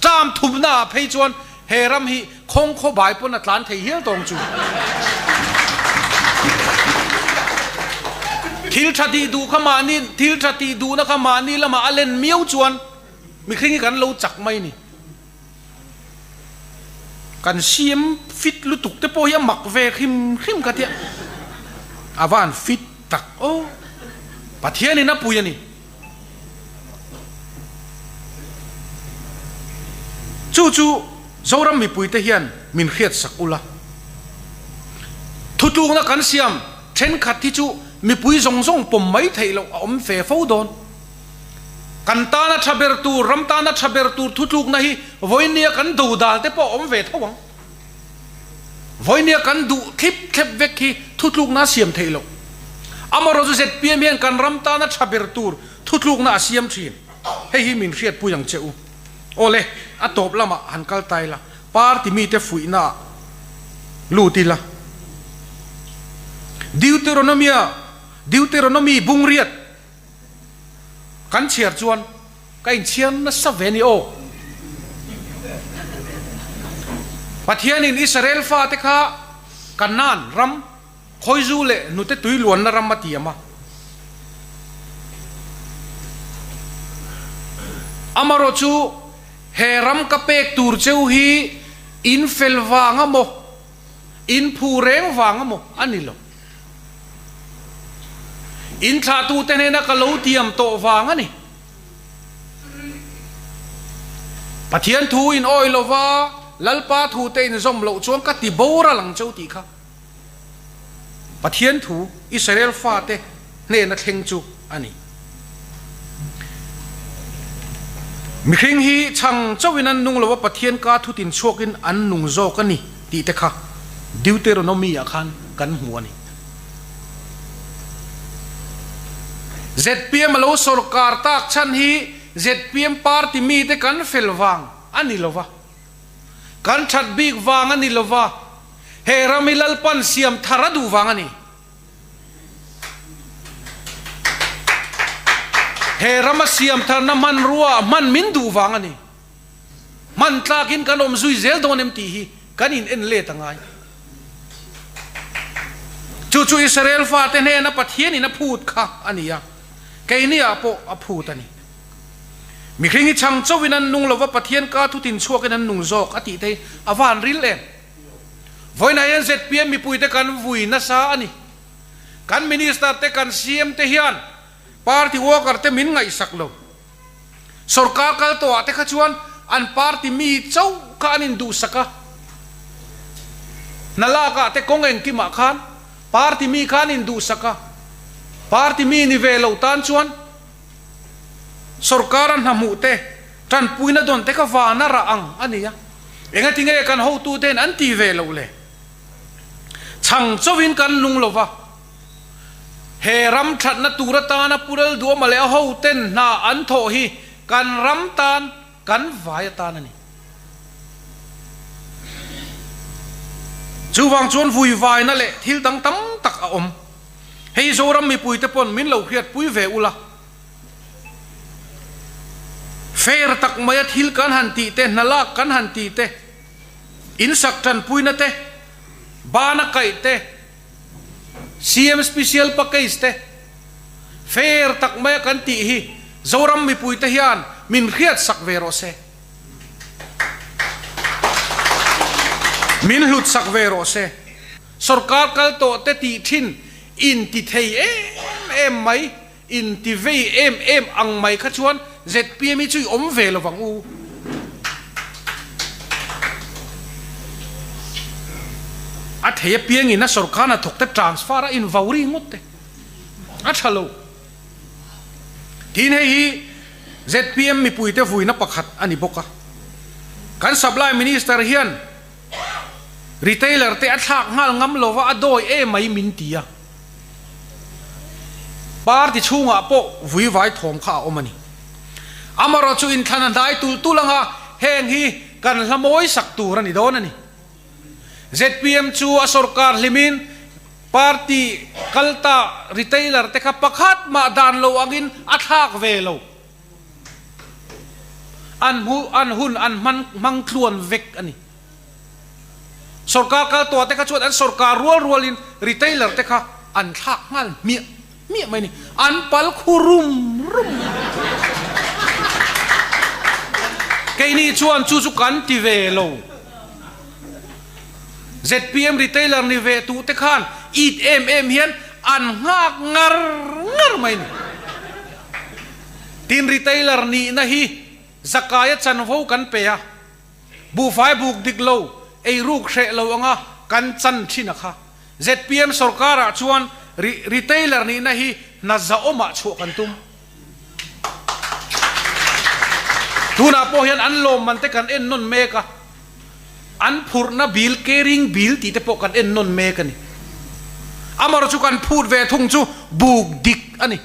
Term thumnaah phei chuan. he ram hi khawng khaw bai pawn a tlan thei hial tawng chu. Thil tha tih duh kha mahni thil tha tih duhna kha mahni lamah a len miau chuan mihring hi kan lo chak mai ni. Kan CM fit lutuk te pawh hi a mak ve hrim hrim ka tia. A van fit tak aw. Pathianin a pui a ni. Chu chu Zoram mipuite hian min hriatsak ula. Thutlukna kan siam thenkhat hi chu mipui zawng zawng pawm mai theih loh a awm ve fo dawn. Kan tana tha ber tur, ram tana tha ber tur thutlukna hi vawinia kan do dal te pawh a awm ve tho ang. Vawinia kan duh thlip thlep vek hi thutlukna a siam theih loh. Amaherawhchu zpm hian kan ram tana tha ber tur thutlukna a siam thin. Hei hi min hriatpui ang che u. Awle, a tawp lamah han kal ta ila, party mite fuihnaah lut ila. Deuteronomia, Deuteronomy bungriat kan chhiar chuan, Ka inchhiar nasa ve ni aw. Pathianin Israel fate kha Kanaan ram, khawizu leh hnute tui luanna ram a tiam a. Amarawh chu he ram ka pek tur cheu hi in fel vang a maw, in phu reng vang a maw a ni lo. In thlahtute hnena ka lo tiam tawh vang a ni. Pathian thu in awi lova Lalpa thu te in zawm loh chuan ka ti boral ang cheu tih kha Pathian thu Israel fate hnena thleng chu a ni. Mihring hi chhang chauhin an nung lova Pathian ka thu tin chhuakin an nung zawk a ni tih te kha Deuteronomy ah khan kan hmu a ni. Zpm a lo sawrkar tak chhan hi zpm party mite kan fel vang a ni lova, kan that bik vang a ni lova, he ram hi Lalpan siam thar a duh vang a ni. He rama siam tharna hmanrua hman min duh vang a ni. Hman tlakin kan awm zui zel dawn em tih hi kan in en let a ngai. Chu chu Israel fate hnena Pathianin a phut kha a ni a, keiniah pawh a phut a ni. Mihring hi chhang chauhin an nung lova Pathian ka thutin chhuakin an nung zawk a tih te hi a van ril em? Vawiinah hian zpm mipuite kan vui nasa a ni. Kan Minister te kan CM te hian party worker te min ngaihsak lo. Sorkar kal tawhah te kha chuan an party mi chauh kha an induhsak a. Hna lakah te kawng engkimah khan party mi kha an induhsak a. Party mi ni ve lo tan chuan sorkara hna hmuh te, tanpuina dawn te kha van a rah ang a ni a. Engati nge kan hotute in an ti ve loh le? Chhang chauhin kan nung lo va. He ram thatna tur atana Pu Lalduama leh a hoten hna an thawh hi kan ram tan, kan vai atan a ni. Chuvang chuan vuivaina leh thil dang tam tak a awm. Hei Zoram mipuite pawn min lo hriatpui ve ula. Fair tak maia thil kan han tih te, hna lak kan han tih te, insak tanpuina te, bana kaih te, CM Special Package te, fair tak maia kan tih hi Zoram mipuite hian min hriatsak ve rawh se. Min hlutsak ve rawh se. Sorkar kal tawh te tih thin inti thei em em mai, inti vei em em ang mai kha chuan zpm hi chu i awm ve lo vang u. A thei apiangin a sorkar hnathawk te transfer a invau ri ngawt te a tha lo. Tin hei hi zpm mipuite vuina pakhat a ni bawk a. Kan supply minister hian Retailer te a thlak nghal ngam lova a dawi em mai min ti a. Party chhungah pawh vuivai thawm kha a awm a ni. Amarawh chu inthlan a hnai tul tul anga heng hi kan hla mawi sak tur a ni dawn a ni. Zpm chu a sorkar hlimin party kalta retailer te kha pakhat mah dan lo angin a thlak ve lo. An hmu, an hun an hman hmang tluan vek a ni. Sorkar kal tawh te kha chuan an sorkar rual rualin retailer te kha an thlak nghal hmiah hmiah mai a ni. An pal khu rum rum. Keini chuan chu chu kan ti ve lo. Zpm retailer ni ve tuh te khan it em em hian an nghak ngar ngar mai a ni. Tin retailer nihna hi Zakaia chanvo kan pe a, buhfai buk dik lo, eiruk hreh lo anga kan chan thin a kha. Zpm sorkarah chuan retailer nihna hi hna zahawmah chhuah kan tum. Tunah pawh hian an lawmman te kan en nawn mek a, an phurhna bill, carrying bill tih te pawh kan en nawn mek a ni. Amaherawhchu kan phut ve thung chu buk dik a ni.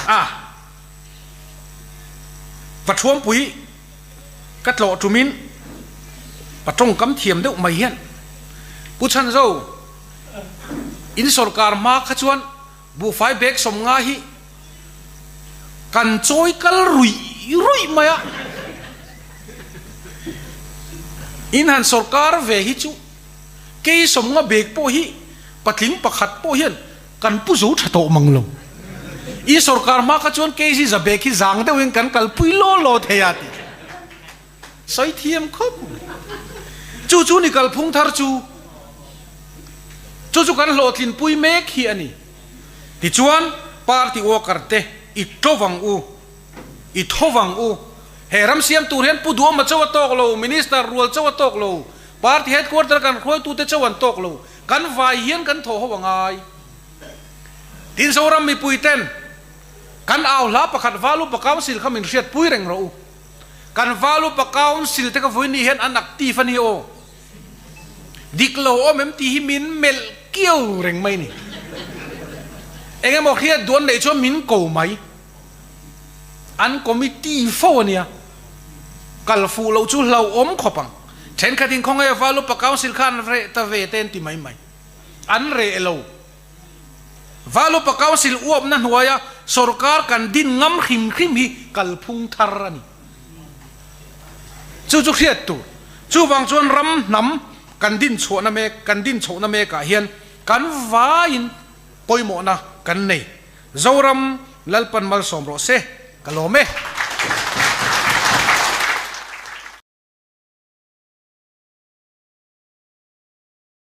A Pathuampui ka tlawh tumin pa tawngkam thiam deuh mai hian Pu Chhanzo in sorkar hma kha chuan buhfai bag sawmnga hi kan chawi kal ruih ruih mai a, in han sorkar ve hi chu Kei sawmnga bag pawh hi patling pakhat pawh hian kan pu zo tha tawh mang lo. I sorkar hma kha chuan kei hi za bag hi zang deuhin kan kalpui law law thei a tih sawi thiam khawp mai. Chu chu ni kalphung thar chu chu chu kan hlawhtlinpui mek hi a ni. Tichuan party worker te i tlovang u. I tho vang u. He ram siam tur hian Pu Duama chauh a tawk lo, Minister rual chauh a tawk lo, Party headquarter kan hruaitute chauh an tawk lo, kan vai hian kan thawh ho a ngai. Tin Zoram mipui ten kan au hla pakhat Valupa Council kha min hriatpui reng rawh u. Kan Valupa Council te kha vawiin hian an active a ni aw. Dik lo awm em tih hi min melh kiau reng mai ni. Eng emaw hriat duan neih chuan min ko mai. An committee fo a nia. Kal fuh loh chu hlauhawm khawp ang. Thenkhat in khawngaih a Valupa Council kha an reh ta ve te an ti mai mai. An reh lo. Valupa Council uapna hnuaia sorkar kan din ngam hrim hrim hi kalphung thar a ni. Chu chu hriat tur. Chuvang chuan ram hnam kan din chhuahna mek, kan din chhohna mekah hian kan vaiin pawimawhna kan nei. Zoram Lalpan malsawm rawh se, ka lawm e.